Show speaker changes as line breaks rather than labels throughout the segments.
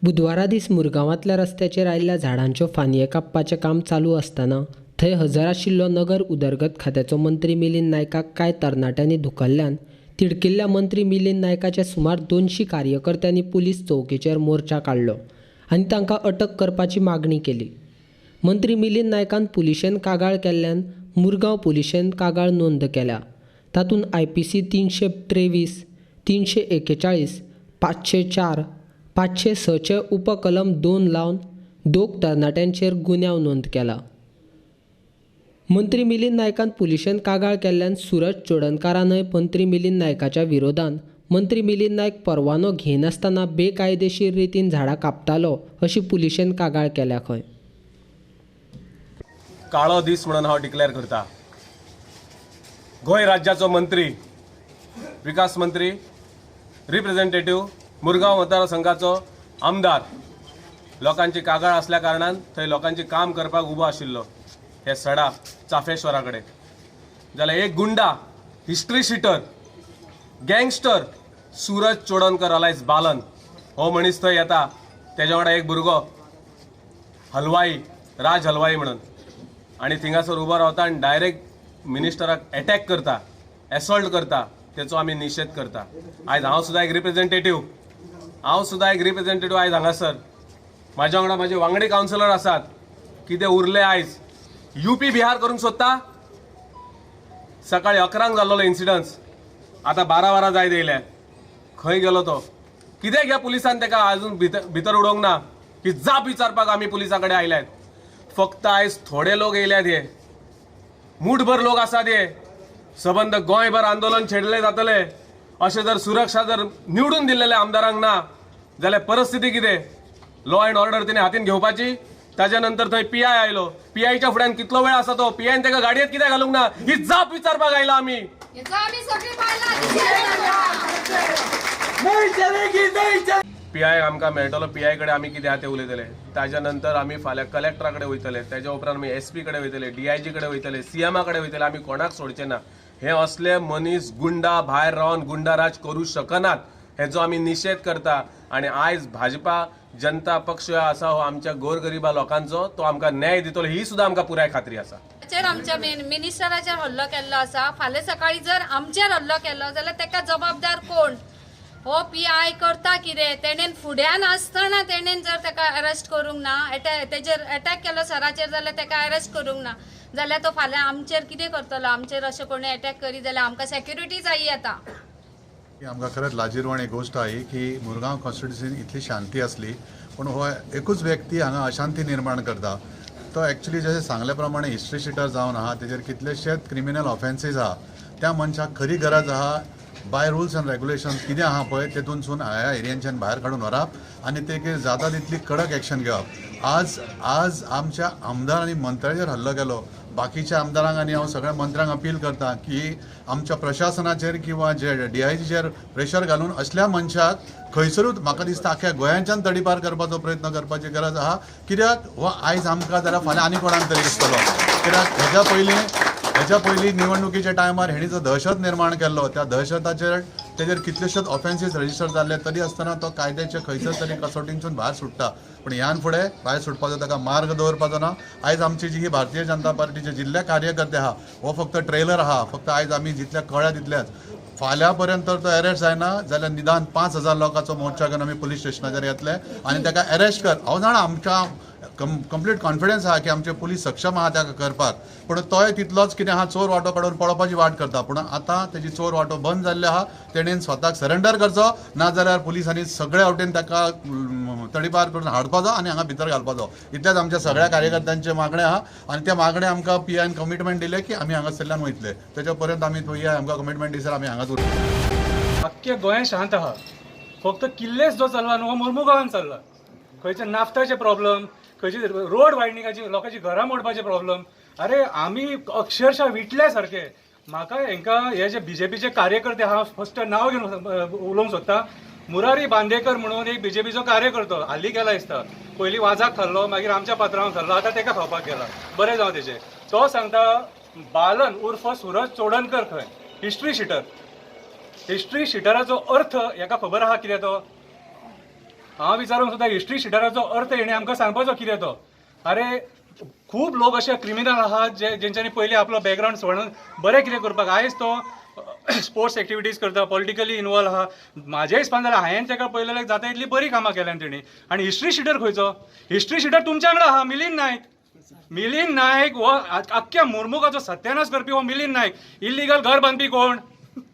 बुधवारा दीस मुरगांवांतल्या रस्त्याचेर आयिल्ल्या झाडांच्यो फांदये कापपाचें काम चालू आसतना थंय हजर आशिल्लो नगर उदरगत खात्याचो मंत्री मिलिंद नायकाक कांय तरणाट्यांनी धुकल्ल्यान तिडकिल्ल्या मंत्री मिलिंद नायकाच्या सुमार 200 कार्यकर्त्यांनी पुलीस चौकेचेर मोर्चा काडलो आनी तांकां अटक करपाची मागणी केली. मंत्री मिलिंद नायकान पुलिशेन कागाळ केल्ल्यान मुरगांव पुलिशेन कागाळ नोंद केल्या. तातूंत IPC 323, 341, 504, 506 उपकलम 2 लावन 2 तरणाट्यांचेर गुन्यांव नोंद केला. मंत्री मिलिंद नायकान पुलिशेन कागाळ केल्ल्यान सूरज चोडणकारानय मंत्री मिलिंद नायकाच्या विरोधान मंत्री मिलिंद नायक परवानो घेनासतना बेकायदेशीर रितीन झाडां कापतालो अशी पुलिशेन कागाळ केल्या खंय.
काळो दीस म्हणून हांव डिक्लेअर करता. गोंय राज्याचो मंत्री, विकास मंत्री, रिप्रेझेंटेटिव्ह, मुरगांव मतदारसंघाचो आमदार लोकांची कागाळ असल्या कारणान थंय लोकांचे काम करपाक उबो आशिल्लो हे सडा चाफेश्वरा कडेन जाल्यार एक गुंडा, history sheeter, gangster Suraj Chodankar alias Balan हो मनीस थंय येता. तेज्या वांगडा एक भुरगो हलवाई, राज हलवाई म्हणून, आनी थिंगासर उबो रावता आनी डायरेक्ट मिनिस्टराक एटॅक करता, एसॉल्ट करता. तेचो आमी निशेध करता. आयज हांव सुद्दां एक रिप्रेझेंटेटिव्ह, आयज हांगासर म्हाज्या वांगडा म्हाजे वांगडी कावन्सिलर आसात. कितें उरलें आयज? युपी बिहार करूंक सोदता. सकाळी 11 जाल्लो इन्सिडन्स, आतां 12 वरां जायत येयल्या. खंय गेलो तो? कित्याक ह्या पुलिसान ताका अजून भितर उडोवंक ना की जाप विचारपाक आमी पुलिसां कडेन आयल्यात? फक्त आयज थोडे लोक येयल्यात, हे मूठभर लोक आसात. हे सबंद गोंयभर आंदोलन छेडले जातले. अशें जर सुरक्षा जर निवडून दिल्लेल्या आमदारांक ना जाल्यार परिस्थिती कितें? लॉ अँड ऑर्डर तिणें हातीन घेवपाची. ताज्या नंतर थंय पीआय आयलो. पीआयच्या फुड्यान कितलो वेळ आसा तो? पीआयन ताका गाडयेत कित्याक घालूंक ना ही जाप विचारपाक आयला आमी. पीआय आमकां मेळटलो, पीआय कडेन आमी कितें आहा तें उलयतले. ताज्या नंतर आमी फाल्यां कलेक्टरा कडेन वयतले, ताज्या उपरांत आमी एसपी कडेन वयतले, डीआयजी कडेन वयतले, सीएमा कडेन वयतले. आमी कोणाक सोडचे ना. हे असले मनीस गुंडा भायर रावन गुंडाराज करूं शकनात हेचो आमी निशेध करता. आनी आयज भाजपा जनता पक्ष आसा हो आमच्या गोरगरिबा लोकांचो, तो आमकां न्याय दितलो ही सुद्दां आमकां पुराय खात्री आसा.
आमच्या मिनिस्टराचेर हल्लो केल्लो आसा. फाल्यां सकाळी जर आमचेर हल्लो केलो जाल्यार ताका जबाबदार कोण? हो पीआय करता कितें? तेणेन फुड्यान आसतना तेणेन जर ताका अरेस्ट करूंक ना, तेजेर एटॅक केलो सराचेर जाल्यार ताका अरेस्ट करूंक ना जाल्यार तो फाल्यां आमचेर कितें करतलो? आमचेर अशें कोणी एटॅक करी जाल्यार आमकां सेक्युरिटी जाय आतां.
आमकां खरेंच लाजीरवाणी गोश्ट आही की मुरगांव कॉन्स्टिट्युन्सीन इतली शांती आसली, पूण हो एकूच व्यक्ती हांगा अशांती निर्माण करता. तो एक्चुली जशें सांगल्या प्रमाणे हिस्ट्री शिटर जावन आहा, तेजेर कितलेशेच क्रिमिनल ऑफेन्सीस आहा. त्या मनशाक खरी गरज आहा बाय रुल्स अँड रेगुलेशन्स कितें आहा पळय तेतूनसून ह्या एरियांच्यान भायर काडून व्हरप आनी ते जाता तितली कडक एक्शन घेवप. आज आज आमच्या आमदार आनी मंत्र्याचेर हल्लो केलो. बाकीच्या आमदारांक आनी हांव सगळ्या मंत्र्यांक अपील करता की आमच्या प्रशासनाचेर किंवा जे डीआयजीचेर प्रेशर घालून असल्या मनशाक खंयसरूच म्हाका दिसता आख्या गोंयांच्यान तडीपार करपाचो प्रयत्न करपाची गरज आहा. कित्याक हो आयज आमकां जाल्यार फाल्यां आनी कोणाक तरी दिसतलो. कित्याक हेज्या पयलीं निवडणुकीच्या टायमार हेणी जो दहशत निर्माण केल्लो त्या दहशताचेर तेजेर कितलेशेच ऑफेन्सीस रजिस्टर जाल्ले, तरी आसतना तो कायद्याचे खंयसर तरी कसोटींसून भायर सुट्टा. पूण ह्यान फुडें भायर सुटपाचो ताका मार्ग दवरपाचो ना. आयज आमची जी ही भारतीय जनता पार्टीचे जिल्ले कार्यकर्ते आहा हो फक्त ट्रेलर आहा. फक्त आयज आमी जितल्या कळ्या तितल्याच. फाल्यां पर्यंत तो अरेस्ट जायना जाल्यार निदान 5000 लोकांचो मोर्चा घेवन आमी पुलीस स्टेशनाचेर येतले आनी ताका अरेस्ट कर. हांव जाणा आमच्या कंप्लीट कॉन्फिडन्स आहा की आमचे पुलीस सक्षम आहा ताका करपाक, पूण तोय तितलोच कितें आहा चोर वाटो काडून पळोवपाची वाट करता. पूण आतां तेजी चोर वाटो बंद जाल्ले आहा. तेणेन स्वताक सरेंडर करचो, नाजाल्यार पुलिसांनी सगळे वटेन ताका तडीपार करून हाडपाचो आनी हांगा भितर घालपाचो. इतलेंच आमच्या सगळ्या कार्यकर्त्यांचें मागणें आहा आनी त्या मागणें आमकां पीआयन कमिटमेंट दिलें की आमी हांगासरल्यान वयतले. तेच्या पर्यंत आमी पीआय आमकां कमिटमेंट दिसर आमी हांगाच उरतले.
अख्खे गोंय शांत आहा, फक्त किल्लेच जो चल्ला न्हू हो मुरमुगांवान चल्ला. खंयचे नाफ्ताचे प्रॉब्लम, खंयचे रोड वायडनिंगाची, लोकांची घरां मोडपाचे प्रॉब्लम. अरे आमी अक्षरशः विटल्या सारके. म्हाका हेंकां हे जे बीजेपीचे कार्यकर्ते आहा फस्ट नांव घेवन उलोवंक सोदता. मुरारी बांदेकर म्हणून एक बीजेपीचो कार्यकर्तो हाली गेला दिसता. पयलीं वाजाक खाल्लो, मागीर आमच्या पात्रांक खाल्लो, आतां तेका खावपाक गेला. बरें जावं तेजें. तो सांगता बालन उर्फ सूरज चोडणकर खंय हिस्ट्री शिटर. हिस्ट्री शिटराचो अर्थ हेका खबर आहा कितें तो? हांव विचारूंक सोदता, हिस्ट्री शिटराचो अर्थ हेणें आमकां सांगपाचो कितें तो. अरे खूब लोक अशे क्रिमिनल आहात जे जेंच्यांनी पयलीं आपलो बॅकग्रावंड सोडून बरें कितें करपाक, आयज तो स्पोर्ट्स एक्टिविटीज करता, पॉलिटिकली इनवॉल्व आहा. म्हाज्या हिसपान जाल्यार हांवें ताका पळयलें जाता इतली बरी कामां केल्यान तेणी. आनी हिस्ट्री शिटर खंयचो? हिस्ट्री शिटर तुमच्या वांगडा आहा मिलिंद नायक. मिलिंद नायक हो अख्ख्या मुर्मुगाचो सत्यानाश करपी हो मिलिंद नायक. इल्लिगल घर बांदपी कोण?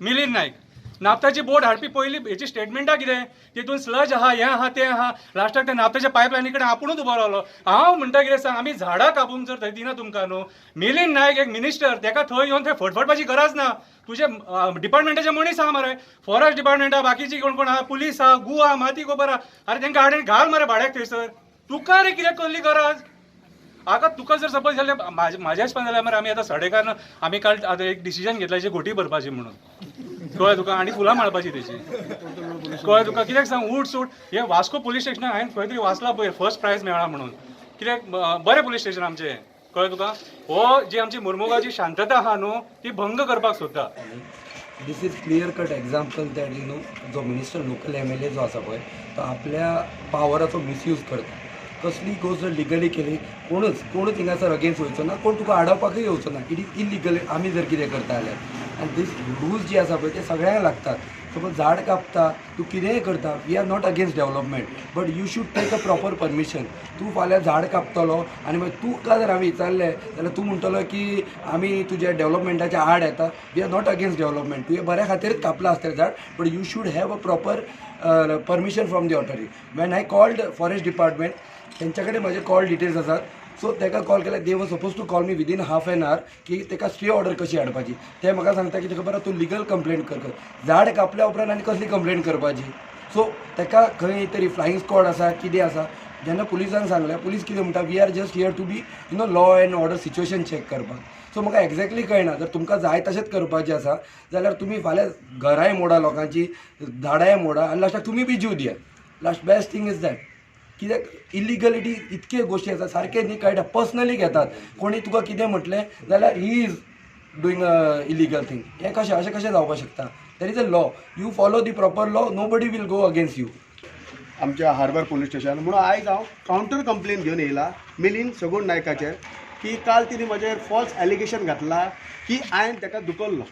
मिलिंद नायक. नाफ्ताची बोट हाडपी पयली हेची स्टेटमेंटां कितें, तितून स्लज आहा, हें आहा, तें आहा. लास्टाक त्या नाफ्ताच्या पायपलायनी कडेन आपुणूच उबो रावलो. हांव म्हणटा कितें सांग, आमी झाडां कापूंक जर थंय दिना तुमकां न्हू, मिलिंद नायक एक मिनिस्टर, तेका थंय येवन थंय फटफटपाची गरज ना. तुजे डिपार्टमेंटाचे मनीस आहा मरे, फॉरेस्ट डिपार्टमेंट आहा, बाकीची कोण कोण आहा, पुलीस आहा, गु आहा, माती गोबर आहा. अरे तेंकां हाडून घाल मरे भाड्याक थंयसर. तुका रे कित्याक कसली गरज? आतां तुका जर सपोज जाल्यार म्हाज्या हिसपान जाल्यार मरे आमी आतां सडेकार आमी काल आतां एक डिसिजन घेतला जी घोटी भरपाची म्हणून, कळ्ळें तुका, आनी फुलां माळपाची तेची, कळ्ळें तुका. कित्याक सांग, उठ सूट हे वास्को पुलीस स्टेशनाक हांवें खंय तरी वाचलां पळय फर्स्ट प्रायज मेळ्ळा म्हणून, कित्याक बरें पुलीस स्टेशन आमचें, कळ्ळें तुका. हो जी आमची मुर्मुगाची शांतता आहा न्हू ती भंग करपाक सोदता.
This is clear cut example that you know जो मिनिस्टर लोकल MLA जो आसा पळय तो आपल्या पावराचो मिसयूज करता. कसली गोश्ट जर लिगली केली कोणूच कोणूच हिंगासर अगेन्स्ट वयचो ना, कोण तुका आडवपाकूय येवचो ना. It is illegal आमी जर कितें करता जाल्यार. आनी दीस रूल्स जे आसा पळय ते सगळ्यांक लागतात. सपोज झाड कापता तूं कितेंय करता, we are not against development but you should take a proper permission. तूं फाल्यां झाड कापतलो आनी मागीर तुका जर हांवें विचारलें जाल्यार तूं म्हणटलो की आमी तुज्या डेवलपमेंटाच्या आड येता. We are not against development, तुवें बऱ्या खातीरच कापलां आसतलें झाड, but you should have a proper permission from the authority. When I called forest department, तेंच्या कडेन म्हजे कॉल डिटेल्स आसात, सो ताका कॉल केल्यार they were suppose to call me within half an hour की ताका स्टे ऑर्डर कशी हाडपाची. ते म्हाका सांगता की ताका बरें तूं लिगल कंप्लेंट कर. झाड कापल्या उपरांत आनी कसली कंप्लेंट करपाची? सो ताका खंय तरी फ्लायींग स्क्वॉड आसा कितें आसा. जेन्ना पुलिसांक सांगलें, पुलीस कितें म्हणटा, we are just here to be you know law and order situation check करपाक. सो म्हाका एग्जॅक्टली कळना, जर तुमकां जाय तशेंच करपाचें आसा जाल्यार तुमी फाल्यां घरांय मोडा, लोकांची झाडांय मोडा आनी लास्टाक तुमी बी जीव दिया. Last best thing is that. कित्याक इलिगलिटी इतके गोश्टी आसा सारकें न्ही कळटा, पर्सनली घेतात. कोणी तुका कितें म्हटलें जाल्यार he is doing a illegal thing. हें कशें अशें कशें जावपाक शकता? There is a law, you follow the proper law, nobody will go against you.
आमच्या हार्बर पुलीस स्टेशन म्हणून आयज हांव कावंटर कंप्लेन घेवन येयला मिलिंद सगूण नायकाचेर की काल तिणें म्हजेर फॉल्स एलिगेशन घातला की हांवें ताका दुखल्लो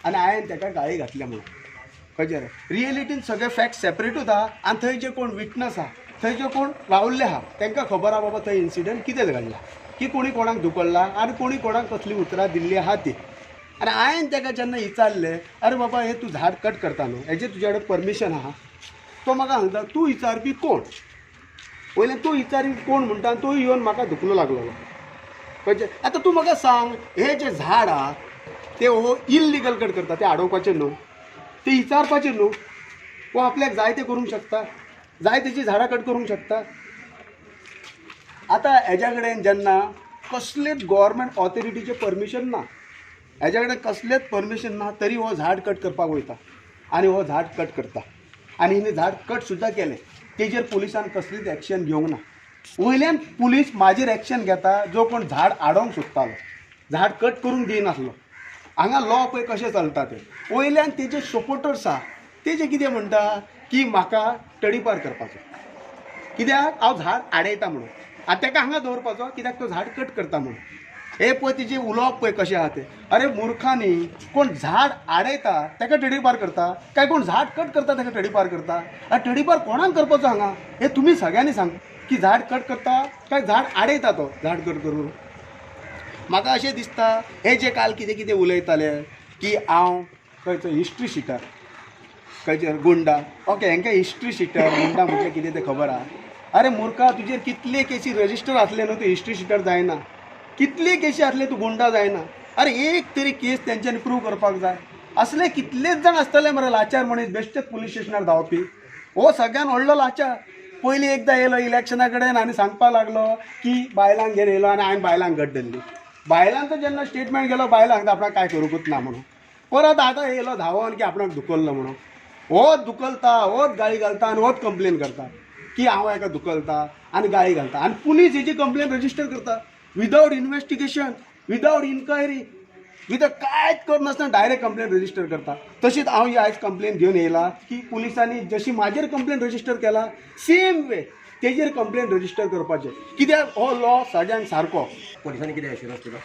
आनी हांवें ताका गाळी घातल्या म्हणून. खंयचेर रियलिटीन सगळे फॅक्ट सेपरेटूच आहा आनी थंय जे कोण विटनस आहा, थंय जे कोण रावल्ले आहा तांकां खबर आहा बाबा थंय इन्सिडंट कितें घडला, की कोणी कोणाक धुकल्ला आनी कोणी कोणाक कसली उतरां दिल्ली आहा ती. आनी हांवें ताका जेन्ना विचारलें, अरे बाबा हें तूं झाड कट करता न्हू, हेजें तुज्या कडेन परमिशन आहा? तो म्हाका सांगता तूं विचारपी कोण? वयल्यान तूं विचारपी कोण म्हणटा आनी तूं येवन म्हाका धुकलो लागलो. खंयचें आतां तूं म्हाका सांग, हें जें झाड आहा तें हो इल्लिगल कट करता, तें आडोवपाचें न्हू, तें विचारपाचें न्हू. हो आपल्याक जाय तें करूंक शकता, जाय तेची झाडां कट करूंक शकता. आतां हेज्या कडेन जेन्ना कसलेच गोवोरमेंट ऑथॉरिटीचें परमिशन ना, हेज्या कडेन कसलेच परमिशन ना, तरी हो झाड कट करपाक वयता आनी हो झाड कट करता आनी हिणें झाड कट सुद्दां केलें, तेजेर पुलिसान कसलीच एक्शन घेवंक ना. वयल्यान पुलीस म्हाजेर एक्शन घेता जो कोण झाड आडोवंक सोदतालो, झाड कट करूंक दिनासलो. हांगा लॉ पळय कशें चलता तें. वयल्यान तेजे सपोर्टर्स आहा तेजे कितें म्हणटा की म्हाका तडीपार करपाचो, कित्याक हांव झाड आडयता म्हणून, आनी ताका हांगा दवरपाचो कित्याक तो झाड कट करता म्हणून. हे पळय तिजें उलोवप पळय कशें आहा तें. अरे मुर्खांनी, कोण झाड आडयता ताका तडीपार करता काय कोण झाड कट करता ताका तडीपार करता? आनी तडीपार कोणाक करपाचो हांगा हें तुमी सगळ्यांनी सांग की झाड कट करता काय झाड आडयता तो झाड कट करून. म्हाका अशें दिसता हे जे काल कितें कितें उलयताले की हांव खंयचो हिस्ट्री शिटर, खंयचे गुंडा, ओके हेंकां हिस्ट्री शिटर गुंडा म्हटल्यार कितें तें खबर आहा. अरे मुर्खा, तुजेर कितले केसी रजिस्टर आसले न्हू तूं हिस्ट्री शिटर जायना, कितले केसी आसले तूं गुंडा जायना. अरे एक तरी केस तेंच्यांनी प्रूव करपाक जाय. असले कितलेच जाण आसतले मरे लाचार मनीस बेश्टेच पुलीस स्टेशनार धांवपी. हो सगळ्यान व्हडलो लाचार. पयलीं एकदां येयलो इलेक्शना कडेन आनी सांगपाक लागलो की बायलांक घेवन येयलो आनी हांवें बायलांक घट धरली. बायलांचो जेन्ना स्टेटमेंट गेलो बायलांक आपणाक कांय करूंकूच ना म्हणून, परत आतां येयलो धांवोन की आपणाक धुकल्लो म्हणून. होच धुकलता, होच गाळी घालता आनी होच कंप्लेन करता की हांव हेका धुकलता आनी गाळी घालता, आनी पुलीस हेजी कंप्लेन रजिस्टर करता विदावट इन्वेस्टिगेशन, विदावट इन्क्वायरी. विदाउट कांयच करनासतना डायरेक्ट कंप्लेन रजिस्टर करता. तशीच हांव ही आयज कंप्लेन घेवन येयला की पुलिसांनी जशी म्हाजेर कंप्लेन रजिस्टर केला सेम वे तेजेर कंप्लेन रजिस्टर करपाचें, कित्याक हो लॉ सगळ्यांक सारको.
पोलिसांनी कितें एश्युरन्स दिलो?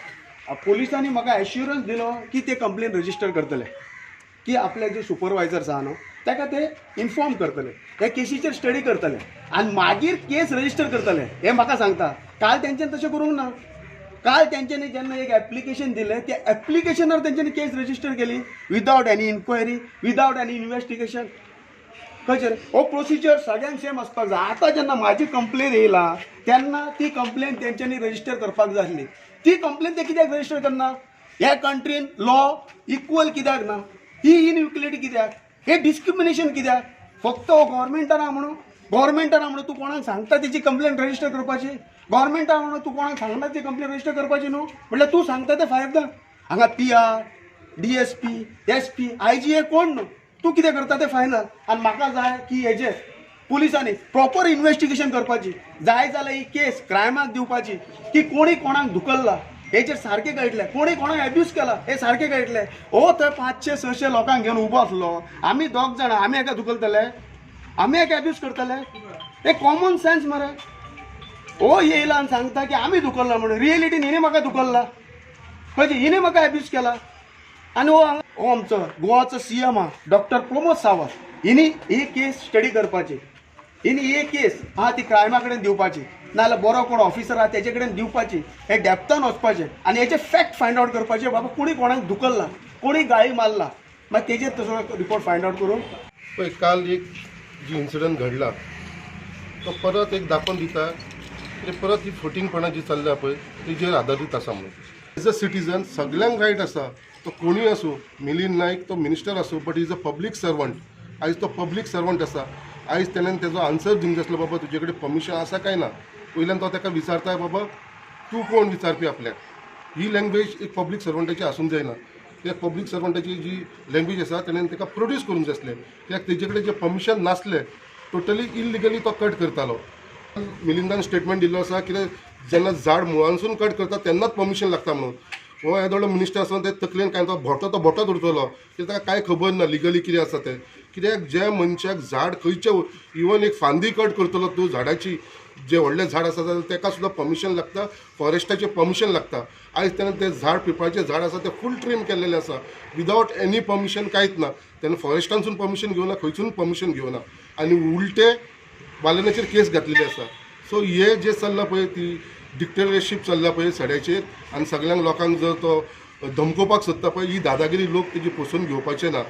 पोलिसांनी म्हाका एश्युरन्स दिलो की ते कंप्लेन रजिस्टर करतले, की आपले जे सुपरवायजर्स आहा न्हू ताका ते इन्फॉर्म करतले, हे केसीचेर स्टडी करतले आनी मागीर केस रजिस्टर करतले हें म्हाका सांगता. काल तेंच्यान तशें करूंक ना. काल तेंच्यांनी जेन्ना एक एप्लिकेशन दिलें त्या एप्लिकेशनार तेंच्यांनी केस रजिस्टर केली without any inquiry, without any investigation. खंयचेर हो प्रोसिजर सगळ्यांक सेम आसपाक जाय. आतां जेन्ना म्हाजी कंप्लेन येयला तेन्ना ती कंप्लेन तेंच्यांनी रजिस्टर करपाक जाय आसली. ती कंप्लेन ते कित्याक रजिस्टर करना? ह्या कंट्रीन लॉ इक्वल कित्याक ना? ही इनइक्वलिटी कित्याक? हे डिस्क्रिमिनेशन कित्याक? फक्त हो गव्हर्मेंटान आहा म्हणून, गव्हर्मेंटान आहा म्हणून तूं कोणाक सांगता तेची कंप्लेन रजिस्टर करपाची? गव्हर्मेंटान म्हणून तूं कोणाक सांगना ती कंप्लेन रजिस्टर करपाची न्हू? म्हणल्यार तूं सांगता तें फायदा. हांगा PR, DSP, SP, IG हे कोण न्हू? तूं कितें करता तें फायनल. आनी म्हाका जाय की हेजेर पुलिसांनी प्रॉपर इन्वेस्टिगेशन करपाची. जाय जाल्यार ही केस क्रायमाक दिवपाची की कोणी कोणाक धुकल्ला हेचेर सारकें कळटलें, कोणी कोणाक एब्यूज केला हें सारकें कळटलें. हो थंय 500-600 लोकांक घेवन उबो आसलो, आमी दोग जाणां, आमी एका धुकलतले, आमी एका एब्यूज करतले? हे कॉमन सेन्स मरे. हो येयला आनी सांगता की आमी धुकल्ला म्हणून, रियलिटीन हिणें म्हाका धुकल्ला, खंयचे हिणें म्हाका एब्यूज केला. आनी हो हांगा हो आमचो गोवाचो CM आहा डॉक्टर प्रमोद सावंत, हिणी ही केस स्टडी करपाची, हिणी ही केस आहा ती क्रायमा कडेन दिवपाची, नाजाल्यार बरो कोण ऑफिसर आहा तेजे कडेन दिवपाची, हे डेप्थान वचपाचें आनी हेचे फॅक्ट फायंड आवट करपाचें, बाबा कोणी कोणाक धुकल्ला, कोणी गाळी मारला, मागीर तेजेर तसो रिपोर्ट फायंड आवट करून.
पळय काल एक जी इन्सिडंट घडला तो परत एक दाखोवन दिता की परत ही फटींगपणां जी चल्ल्या पळय तेजेर आदारीत आसा म्हणून. एज अ सिटीजन सगल्यांक रायट आसा, तो कोणूय आसूं, मिलिंद नायक तो मिनिस्टर आसूं, but is a public servant. आयज तो पब्लीक सर्वंट आसा, आयज तेणेन तेजो आन्सर दिवंक जाय आसलो, बाबा तुजे कडेन परमिशन आसा काय ना. वयल्यान तो ताका विचारता, बाबा तूं कोण विचारपी आपल्याक. ही लँग्वेज एक पब्लीक सर्वंटाची आसूंक जायना. कित्याक पब्लीक सर्वंटाची जी लँग्वेज आसा तेणेन ताका प्रोड्यूस करूंक जाय आसलें. कित्याक तेजे कडेन जें परमिशन नासलें, टोटली इलिगली तो कट करतालो. मिलिंदान स्टेटमेंट दिल्लो आसा कितें जेन्ना झाड मुळांसून कट करता तेन्नाच परमिशन लागता म्हणून. हो येदो व्हडलो मिनिस्टर आसून ते तकलेन कांय तो भोंवता, तो भोंवतात उरतलो, कित्याक ताका कांय खबर ना लिगली कितें आसा तें. कित्याक जे मनशाक झाड खंयचें इवन एक फांदी कट करतलो तूं झाडाची, जे व्हडलें झाड आसा जाल्यार ताका सुद्दां परमिशन लागता, फॉरेस्टाचें परमिशन लागता. आयज तेणें तें झाड पिंपळाचें झाड आसा तें फूल ट्रीम केल्लेलें आसा विदावट एनी परमिशन, कांयच ना. तेणें फॉरेस्टानसून परमिशन घेवना, खंयसून परमिशन घेवना, आनी उलटे बालनाचेर केस घातलेली आसा. सो हे जे चल्लां पळय ती डिक्टेटरशीप चल्ला पळय सड्याचेर, आनी सगल्यांक लोकांक जर तो धमकोवपाक सोदता पळय, ही दादागिरी लोक तेजी पोसून घेवपाचे ना.